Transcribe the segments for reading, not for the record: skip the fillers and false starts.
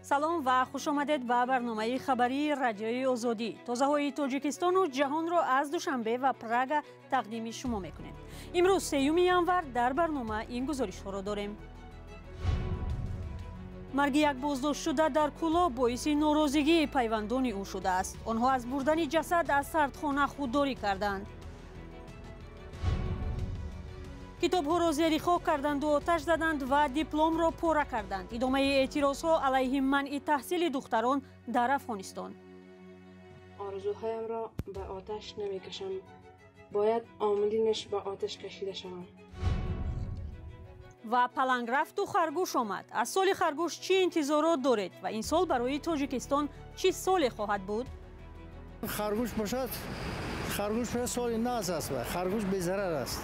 Салом ва хуш омадед ба барномаи хабарии Радиои Озодӣ. Тозаҳои Тоҷикистону ҷаҳонро аз Душанбе ва Прага тақдими шумо мекунем. Имрӯз 3 январ дар барнома ин гузоришҳоро дорем. Марги як боздоштшуда дар Кӯлоб боиси норозигии пайвандони ӯ шудааст. Онҳо аз бурдани ҷасад аз сардхона худдорӣ карданд. Китобҳоро зери хок карданду оташ заданд ва дипломро пора карданд. Идомаи эътирозҳо алайҳи манъи таҳсили духтарон дар Афғонистон. Орзуҳоямро ба оташ намекашам. Бояд омилинаш ба оташ кашида шавам. Ва паланг рафту харгӯш омад. Аз соли харгӯш чӣ интизорот доред ва ин сол барои Тоҷикистон чӣ соле хоҳад буд? Харгӯш бошад, харгӯш соли нағз аст ва харгӯш безарар аст.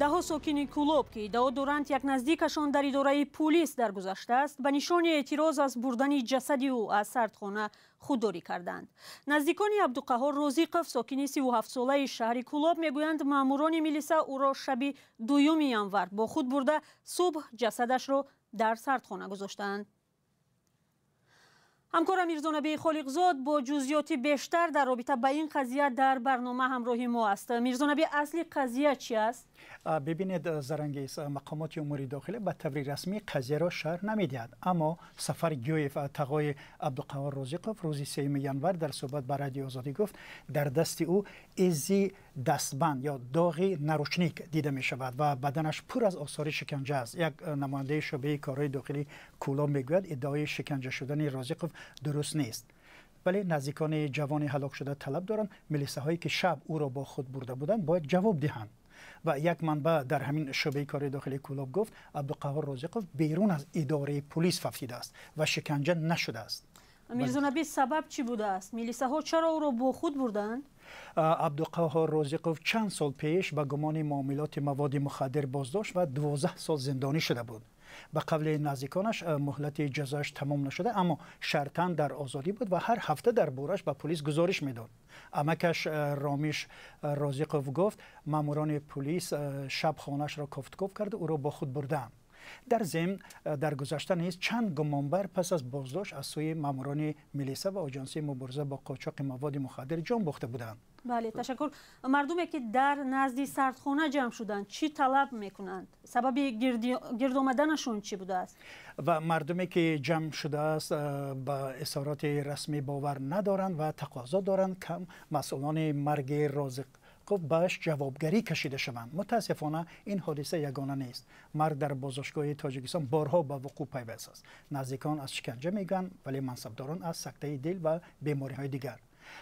Даҳо сокини Кӯлоб, ки иддао доранд як наздикашон дар идораи пулис даргузаштааст, ба нишони эътироз аз бурдани ҷасади ӯ аз сардхона худдорӣ карданд. Наздикони Абдуқаҳор Розиқов, сокини 37-солаи шаҳри Кӯлоб, мегӯянд маъмурони милиса ӯро шаби 2 январ бо худ бурда субҳ ҷасадашро дар сардхона гузоштаанд. Ҳамкорам Мирзонаби Холиқзод бо ҷузъиёти бештар дар робита ба ин қазия дар барнома ҳамроҳи мо аст. Мирзонаби, асли қазия чи аст? Бибинед, Зарангез, мақомоти умури дохилӣ ба таври расмӣ қазияро шарҳ намедиҳад, аммо Сафар Гӯев, тағои Абдуқаҳор Розиқов, рӯзи 3 январ дар суҳбат ба Радиои Озодӣ гуфт, дар дасти ӯ изи дастбанд ё доғи наручник дида мешавад ва баданаш пур аз осори шиканҷа аст. Як намояндаи шӯъбаи корҳои дохилии Кӯлоб мегӯяд, иддаои шиканҷа шудани Розиқов дуруст нест. Вале наздикони ҷавони ҳалокшуда талаб доранд, милисаҳое ки шаб ӯро бо худ бурда буданд, бояд ҷавоб диҳанд. Ва як манбаъ дар ҳамин шӯъбаи корҳои дохилии Кӯлоб гуфт, Абдуқаҳор Розиқов берун аз идораи пулис фавтидааст ва шиканҷа нашудааст. Мирзонаби, сабаб чӣ будааст? Милисаҳо чаро ӯро бо худ бурданд? Абдуқаҳор Розиқов чанд сол пеш ба гумони муомилоти маводи мухаддир боздошт ва 12 сол зиндонӣ шуда буд. Ба қавли наздиконаш муҳлати ҷазояш тамом нашуда, аммо шартан дар озодӣ буд ва ҳар ҳафта дар бораш ба пулис гузориш медод. Амакаш Ромиш Розиқов гуфт, маъмурони пулис шаб хонаашро кофтков карда ӯро бо худ бурдаанд. Дар зимн, дар гузашта низ чанд гумонбар пас аз боздошт аз сӯи маъмурони милиса ва оҷонсии мубориза бо қочоқи маводи мухаддир ҷон бохта буданд. Бале, ташаккур. Мардуме ки дар назди сардхона ҷамъ шуданд, чӣ талаб мекунанд? Сабаби гирд омаданашон чӣ будааст? Ва мардуме ки ҷамъ шудааст, ба изҳороти расмӣ бовар надоранд ва тақозо доранд, масъулони марги Розиқов бааш ҷавобгарӣ кашида шаванд. Мутаассифона, ин ҳодиса ягона нест. Марг дар боздоштгоҳи Тоҷикистон борҳо ба вуқӯъ пайваст аст. Наздикон аз шиканҷа мегӯянд, вале мансабдорон аз сактаи дил ва бемориҳои дигар.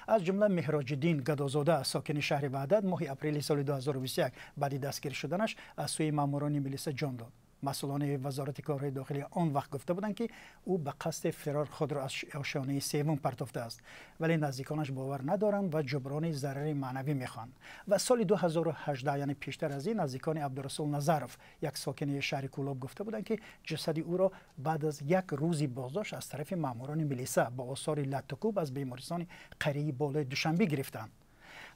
Аз ҷумла Меҳроҷиддин Гадозода, сокини шаҳри Ваҳдат, моҳи апрели соли 2021 баъди дастгир шуданаш аз сӯи маъмурони милиса ҷон дод. Масъулони вазорати корҳои дохилӣ он вақт гуфта буданд, ки ӯ ба қасди фирор худро аз ошёнаи севум партофтааст, вале наздиконаш бовар надоранд ва ҷуброни зарари маънавӣ мехоҳанд. Ва соли 2018, яъне пештар аз ин, наздикони Абдурасул Назаров, як сокини шаҳри Кӯлоб, гуфта буданд, ки ҷасади ӯро баъд аз як рӯзи боздошт аз тарафи маъмурони милиса бо осори латтукӯб аз бемористони қарияи болои Душанбе гирифтанд.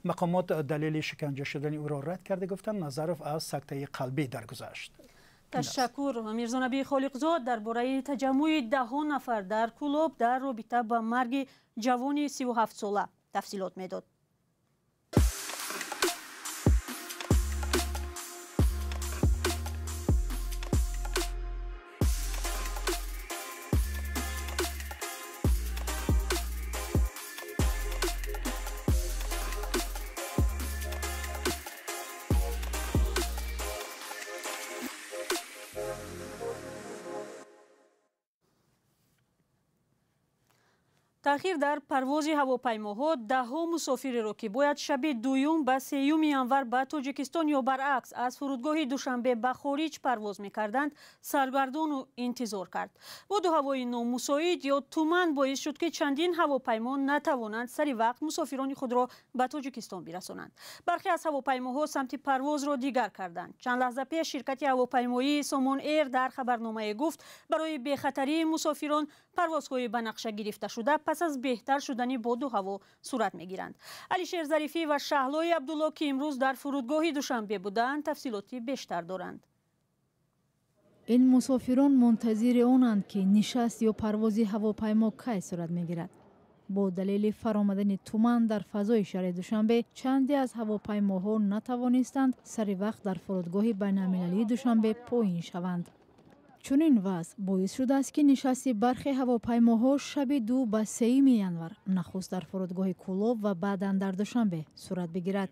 Мақомот далели шиканҷа шудани ӯро рад карда гуфтанд, Назаров аз сактаи қалбӣ даргузашт. Ташаккур. Мирзонаби Холиқзод дар бораи таҷаммӯи даҳҳо нафар дар Кӯлоб дар робита ба марги ҷавони 37-сола тафсилот медод. Таъхир дар парвози ҳавопаймоҳо даҳҳо мусофиреро, ки бояд шаби 2 ба 3 январ ба Тоҷикистон ё баръакс аз фурудгоҳи Душанбе ба хориҷ парвоз мекарданд, саргардону интизор кард. Боду ҳавои номусоид ё туман боис шуд, ки чандин ҳавопаймо натавонанд сари вақт мусофирони худро ба Тоҷикистон бирасонанд. Бархе аз ҳавопаймоҳо самти парвозро дигар карданд. Чанд лаҳза пеш ширкати ҳавопаймоии Сомон Эйр дар хабарномае гуфт, барои бехатарии мусофирон парвозҳои ба нақша гирифташуда пас аз беҳтар шудани боду ҳаво сурат мегиранд. Алишер Зарифӣ ва Шаҳлои Абдулло, ки имрӯз дар фурудгоҳи Душанбе буданд, тафсилоти бештар доранд. Ин мусофирон мунтазири онанд, ки нишаст ё парвози ҳавопаймо кай сурат мегирад. Бо далели фаромадани туман дар фазои шаҳри Душанбе, чанде аз ҳавопаймоҳо натавонистанд сари вақт дар фурудгоҳи байналмилалии Душанбе поин шаванд. Чунин вазъ боис шудааст, ки нишасти бархе ҳавопаймоҳо шаби 2 ба 3 январ нахуст дар фурудгоҳи Кӯлоб ва баъдан дар Душанбе сурат бигирад.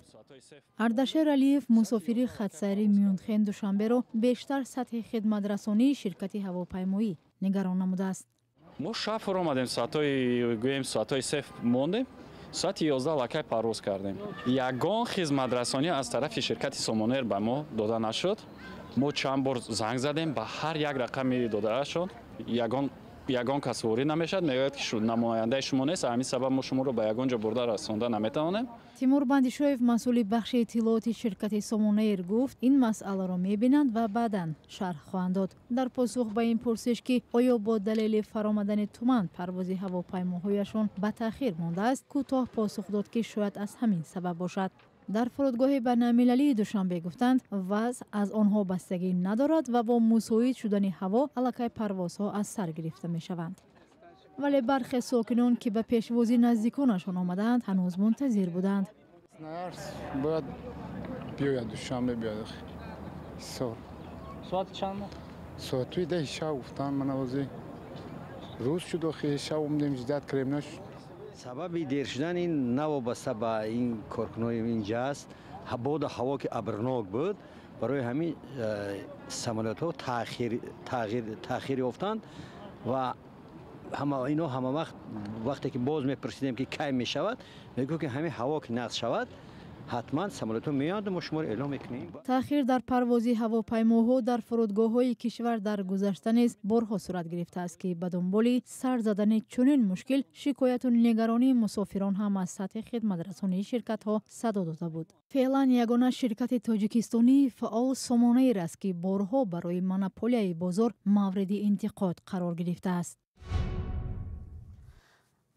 Ардашер Алиев, мусофири хатсайри Мюнхен Душанберо бештар сатҳи хидматрасонии ширкати ҳавопаймоӣ нигарон намудааст. Мо шаб фуромадем, соатҳои, гӯем, соатҳои 3 мондем, соати 11 аллакай парвоз кардем. Ягон хизматрасонӣ аз тарафи ширкати Сомонэйр ба мо дода нашуд. Мо чанд бор занг задем, ба ҳар як рақами додаашон ягон кас ворид намешавад, мегӯяд, ки намояндаи шумо нест, ҳамин сабаб мо шуморо ба ягон ҷо бурда расонда наметавонем. Тимур Бандишоев, масъули бахши иттилооти ширкати Сомонэйр, гуфт, ин масъаларо мебинанд ва баъдан шарҳ хоҳанд дод. Дар посух ба ин пурсиш, ки оё бо далели фаромадани туман парвози ҳавопаймоҳояшон ба таъхир мондааст, кӯтоҳ посух дод, ки шояд аз ҳамин сабаб бошад. Дар фурудгоҳи байналмилалии Душанбе гуфтанд, вазъ аз онҳо бастагӣ надорад ва бо мусоид шудани ҳаво аллакай парвозҳо аз сар гирифта мешаванд. Вале бархе сокинон, ки ба пешвозии наздиконашон омадаанд, ҳанӯз мунтазир буданд. Бояд биёяд, Душанбе биёяд. Соати чанд? Соати 10 шаб гуфтанд. Ман овози рӯз шуд, охи шаб омадем, ждать кардем, нашуд. Сабаби дер шудан ин навобаста ба ин коркунои инҷа аст. Боду ҳаво ки абрнок буд, барои ҳамин самолётҳо таъхир ёфтанд ва ино ҳама вақт, вақте ки боз мепурсидем, ки кай мешавад, мегуфт, ки ҳамин ҳаво ки нағз шавад, ҳатман самолётҳо меоянд, мо шуморо эълом мекунем. Таъхир дар парвози ҳавопаймоҳо дар фурудгоҳҳои кишвар дар гузашта низ борҳо сурат гирифтааст, ки ба дунболи сар задани чунин мушкил шикояту нигаронии мусофирон ҳам аз сатҳи хидматрасонии ширкатҳо садо дода буд. Феълан ягона ширкати тоҷикистонии фаъол Сомонэйр аст, ки борҳо барои монополияи бозор мавриди интиқод қарор гирифтааст.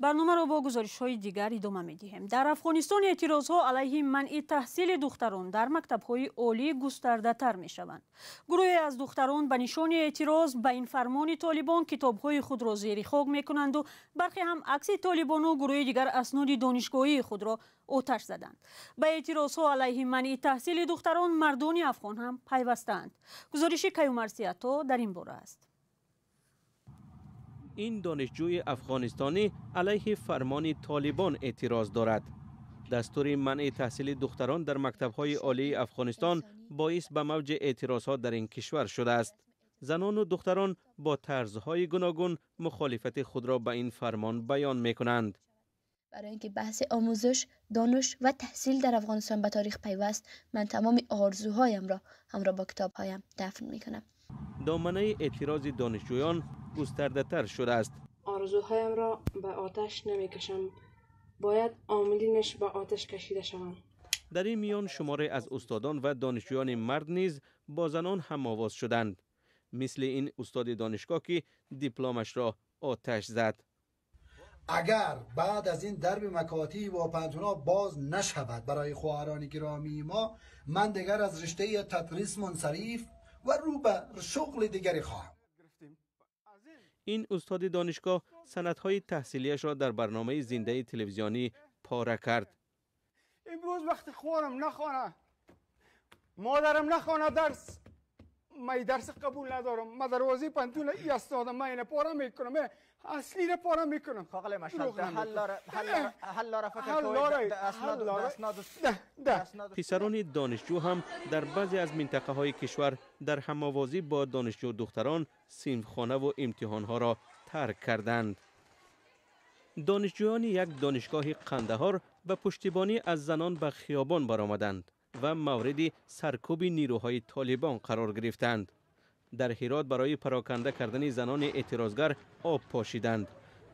Барномаро бо гузоришҳои дигар идома медиҳем. Дар Афғонистон эътирозҳо алайҳи манъи таҳсили духтарон дар мактабҳои олӣ густардатар мешаванд. Гурӯҳе аз духтарон ба нишони эътироз ба ин фармони толибон китобҳои худро зери хок мекунанду бархе ҳам акси толибону гурӯҳи дигар асноди донишгоҳии худро оташ заданд. Ба эътирозҳо алайҳи манъи таҳсили духтарон мардони афғон ҳам пайвастаанд. Гузориши Каюмарсиято дар ин бора аст. Ин донишҷӯи афғонистонӣ алайҳи фармони Толибон эътироз дорад. Дастури манъи таҳсили духтарон дар мактабҳои олии Афғонистон боис ба мавҷи эътирозҳо дар ин кишвар шудааст. Занону духтарон бо тарзҳои гуногун мухолифати худро ба ин фармон баён мекунанд. Барои инки баҳси омӯзиш, дониш ва таҳсил дар Афғонистон ба таърих пайваст, ман тамоми орзуҳоямро ҳамроҳ бо китобҳоям дафн мекунам. Доманаи эътирози донишҷӯён густардатар шудааст. Орзуҳоямро ба оташ намекашам, бояд омилинаш ба оташ кашида шаванд. Дар ин миён шуморе аз устодон ва донишҷӯёни мард низ бо занон ҳамовоз шуданд, мисли ин устоди донишгоҳ, ки дипломашро оташ зад. Агар баъд аз ин дарби макотиб ва пантуна боз нашавад барои хоҳарони гиромии мо, ман дигар аз риштаи тадрис мунсариф ва рӯ ба шуғли дигаре хоҳам. Ин устоди донишгоҳ санадҳои таҳсилиашро дар барномаи зиндаи телевизионӣ пора кард. Имрӯз вақти хонам нахона, модарам нахона дарс, ман дарс қабул надорам. Ман дарвозаи пантуна истодам, ман ина пора мекунам, аслиро пора мекунам. Писарони донишҷӯ ҳам дар баъзе аз минтақаҳои кишвар дар ҳамовозӣ бо донишҷӯ духтарон синфхонаву имтиҳонҳоро тарк карданд. Донишҷӯёни як донишгоҳи Қандаҳор ба пуштибонӣ аз занон ба хиёбон баромаданд ва мавриди саркӯби нирӯҳои Толибон қарор гирифтанд. Дар Ҳирот барои пароканда кардани занони эътирозгар об пошиданд.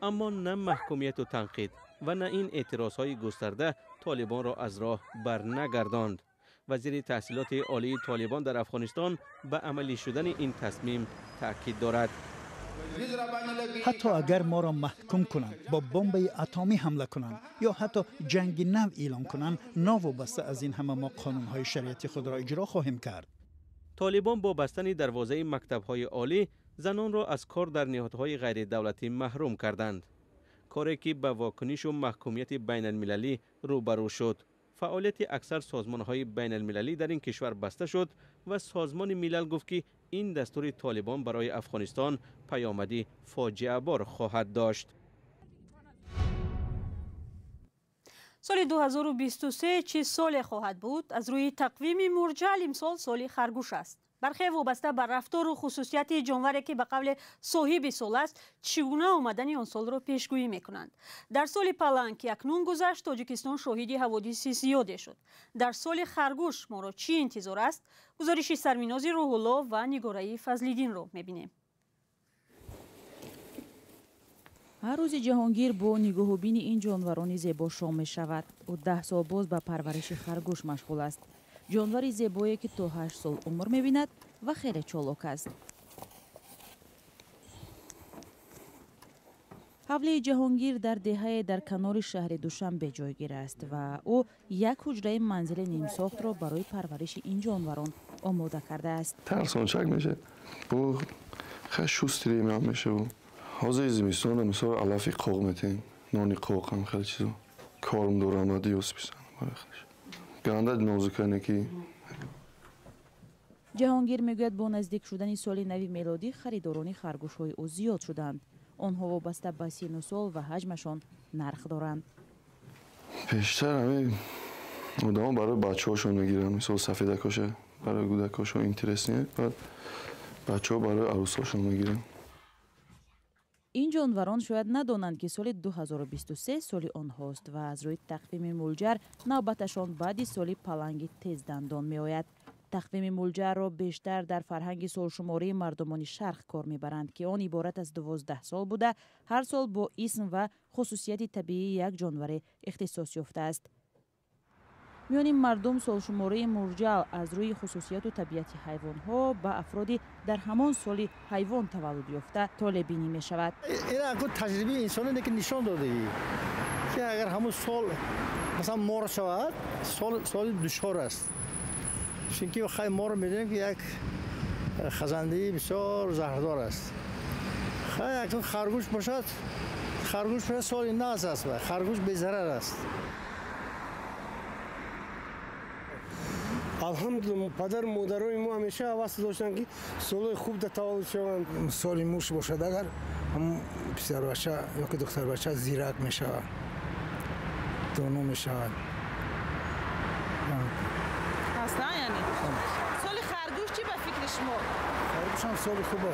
Аммо на маҳкумияту танқид ва на ин эътирозҳои густарда Толибонро аз роҳ барнагардонд. Вазири таҳсилоти олии Толибон дар Афғонистон ба амалӣ шудани ин тасмим таъкид дорад. Ҳатто агар моро маҳкум кунанд, бо бомбаи атомӣ ҳамла кунанд ё ҳатто ҷанги нав эълон кунанд, новобаста аз ин ҳама мо қонунҳои шариати худро иҷро хоҳем кард. Толибон бо бастани дарвозаи мактабҳои олӣ занонро аз кор дар ниҳодҳои ғайридавлатӣ маҳрум карданд. Коре ки ба вокунишу маҳкумияти байналмилалӣ рӯбарӯ шуд. Фаъолияти аксар созмонҳои байналмилалӣ дар ин кишвар баста шуд ва Созмони Милал гуфт, ки ин дастури Толибон барои Афғонистон паёмади фоҷиабор хоҳад дошт. Соли 2023 чӣ соле хоҳад буд? Аз рӯи тақвими мурҷал имсол соли харгӯш аст. Бархе вобаста ба рафтору хусусияти ҷонваре, ки ба қавле соҳиби сол аст, чӣ гуна омадани он солро пешгӯӣ мекунанд. Дар соли паланг, ки акнун гузашт, Тоҷикистон шоҳиди ҳаводиси зиёде шуд. Дар соли харгӯш моро чӣ интизор аст? Гузориши Сарминози Рӯҳулло ва Нигораи Фазлиддинро мебинем. Ҳар рӯзи Ҷаҳонгир бо нигоҳубини ин ҷонварони зебо шом мешавад. Ӯ 10 сол боз ба парвариши харгӯш машғул аст. Ҷонвари зебое, ки то 8 сол умр мебинад ва хеле чолок аст. Ҳавлии Ҷаҳонгир дар деҳае дар канори шаҳри Душанбе ҷойгир аст ва ӯ як ҳуҷраи манзили нимсохтро барои парвариши ин ҷонварон омода кардааст. Тарсончак мешавад, хеле шустрӣ мешавад. Ҳозир зимистон мисол алафи қоқ метем, нони қоқ ҳам хеле чизо. Корм дорам диёс бизанам барои худаш. Ганда нозукане ки. Ҷаҳонгир мегӯяд, бо наздик шудани соли нави мелодӣ харидорони харгӯшҳои ӯ зиёд шуданд. Онҳо вобаста ба сину сол ва ҳаҷмашон нарх доранд. Пештар ҳамин одамо барои бачаҳошон мегиранд, мисол сафедакоша барои кӯдакошон интересне, баъд бачаҳо барои арӯсҳошон мегиранд. Ин ҷонварон шояд надонанд, ки соли 2023 соли онҳост ва аз рӯи тақвими мулҷар навбаташон баъди соли паланги тездандон меояд. Тақвими мулҷарро бештар дар фарҳанги солшумории мардумони шарқ кор мебаранд, ки он иборат аз 12 сол буда, ҳар сол бо исм ва хусусияти табиии як ҷонваре ихтисос ёфтааст. Миёни мардум солшумории мурҷал аз рӯи хусусияту табиати ҳайвонҳо ба афроди дар ҳамон соли ҳайвон таваллуд ёфта толебинӣ мешавад. Ин таҷрибаи инсоне, ки нишон додагӣ, ки агар ҳамон сол масалан мор шавад, соли душвор аст. Чунки хай мор медонем, ки як хазандаи бисёр заҳрдор аст. Хай акнун харгӯш бошад, харгӯш бошад соли нағз аст, харгӯш безарар аст. Алҳамдулилла, падару модарои мо ҳамеша ҳавас доштанд, ки солҳои хуб дар таваллуд шаванд. Соли муш бошад, агар писарбача ё ки духтарбача зирак мешавад, доно мешавад. Аслан яъне соли харгӯш чӣ ба фикри шумо? Харгӯшам соли хубе,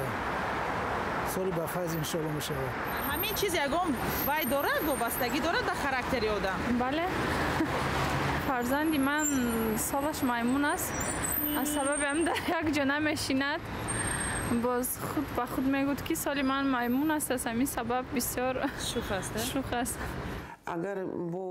соли ба файз иншоалло мешавад. Ҳамин чиз ягон вай дорад, вобастагӣ дорад ба характери одам? Бале. Фарзанди ман солаш маймун аст. Аз сабаби ҳам дар як ҷо намешинад. Боз худ ба худ мегӯяд, ки соли ман маймун аст, аз ҳамин сабаб бисёр шух аст. Шух аст. Агар бо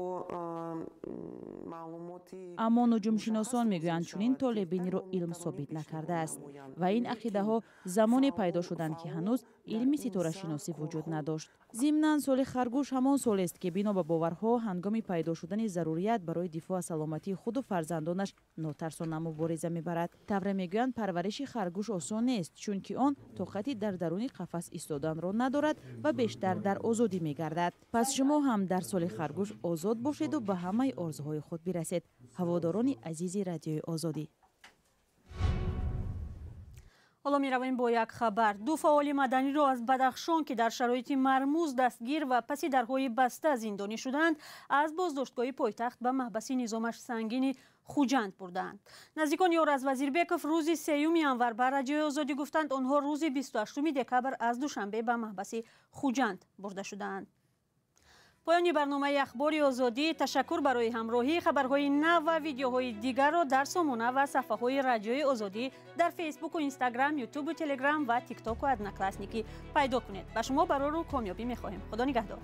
маълумоти Аммо нуҷумшиносон мегӯянд, чунин толебиниро илм собит накардааст ва ин ақидаҳо замоне пайдо шуданд, ки ҳанӯз илми ситорашиносӣ вуҷуд надошт. Зимнан, соли харгӯш ҳамон солест, ки бино ба боварҳо ҳангоми пайдо шудани зарурият барои дифоъ аз саломатии худу фарзандонаш нотарсона мубориза мебарад. Тавре мегӯянд, парвариши харгӯш осон нест, чунки он тоқати дар даруни қафас истоданро надорад ва бештар дар озодӣ мегардад. Пас шумо ҳам дар соли харгӯш озод бошеду ба ҳамаи орзуҳои худ бирасед. Ҳаводорони азизи Радиои Озодӣ. Ҳоло меравем бо як хабар. Ду фаъоли маданиро аз Бадахшон, ки дар шароити мармуз дастгир ва паси дарҳои баста зиндонӣ шуданд, аз боздоштгоҳи пойтахт ба маҳбаси низомаш сангини Хуҷанд бурдаанд. Наздикони Ёраз Вазирбеков рӯзи 3 январ ба Радиои Озодӣ гуфтанд, онҳо рӯзи 28 декабр аз Душанбе ба маҳбаси Хуҷанд бурда шудаанд. Поёни барномаи Ахбори Озодӣ. Ташаккур барои ҳамроҳӣ. Хабарҳои нав ва видеоҳои дигарро дар сомона ва саҳфаҳои Радиои Озодӣ дар Фейсбуку Инстаграм, Ютубу Телеграм ва Тиктоку Одноклассники пайдо кунед. Ба шумо барору комёбӣ мехоҳем. Худо нигаҳдор.